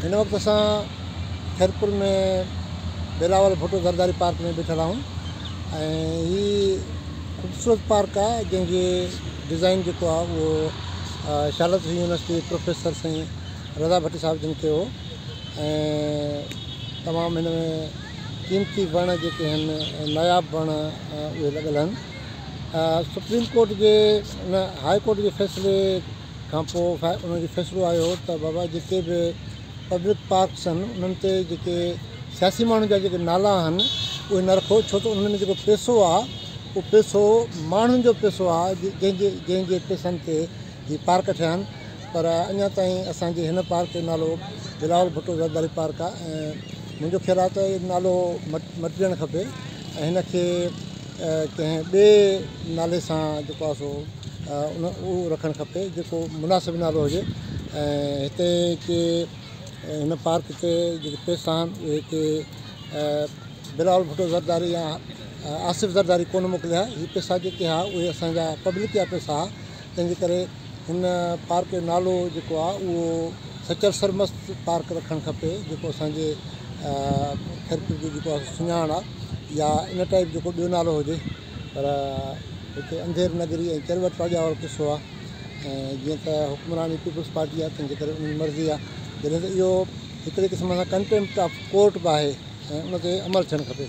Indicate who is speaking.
Speaker 1: هن وقت اسان خيرپور ۾ بلاول ڀٽو زرداري پارڪ ۾ بيٺل آهيون ۽ هي خوبصورت پارڪ آهي جنهن جي ڊزائن جيڪو آهي اهو شارلٽ يونيورسٽي پروفيسر سائين رضا ڀٽي صاحب جن ڪيو هو ۽ تمام هن ۾ قيمتي وڻ جيڪي آهن ناياب وڻ اهي لڳل آهن سپريم ڪورٽ جي ان هاء ڪورٽ جي فيصلي کان پوء ان جو فيصلو آيو هو ته بابا جيڪي به پبلڪ پارڪس آهن انهن تي جيڪي سياسي ماڻهن جا جيڪي نالا آهن اهي نه رکو ڇو ته انهن ۾ جيڪو پئسو آهي اهو پئسو ماڻهن جو پئسو آهي جنهن جي جنهن جي پئسن تي هي پارڪ ٺهيا آهن پر اڃا تائين اسانجي هن پارڪ جو نالو بلاول ڀٽو زرداري پارڪ آهي ۽ منهنجو خيال آهي ته نالو مٽجڻ کپي ۽ هن کي ڪنهن ٻئي نالي سان جيڪو آهي سو ان اهو رکڻ کپي جيڪو مناسب نالو هجي ۽ هتي ڪي هن پارڪ تي جيڪي پئسا آهن اهي ڪي بلاول ڀٽو زرداري يا آصف زرداري ڪونه موڪليا هي پئسا جيڪي ها اهي اسانجا پبلڪ جا پئسا ها تنهن جي ڪري هن پارڪ جو نالو جيڪو آهي اهو سچل سرمست پارڪ رکڻ کپي جيڪو اسانجي خيرپور جو جيڪو آهي سڃاڻ آهي يا ان ٽائيپ جو ڪو ٻيو نالو هجي پر هتي انڌير نگري ۽ چرٻٽ راڄا وارو قصو آهي ۽ جيئن ته حڪمراني پيپلز پارٽي آهي تنهن جي ڪري ان جي مرضي آهي جڏهن ته اهو هڪڙي قسم سان ڪنٽيمپٽ آف ڪورٽ به آهي ۽ ان تي عمل ٿيڻ کپي.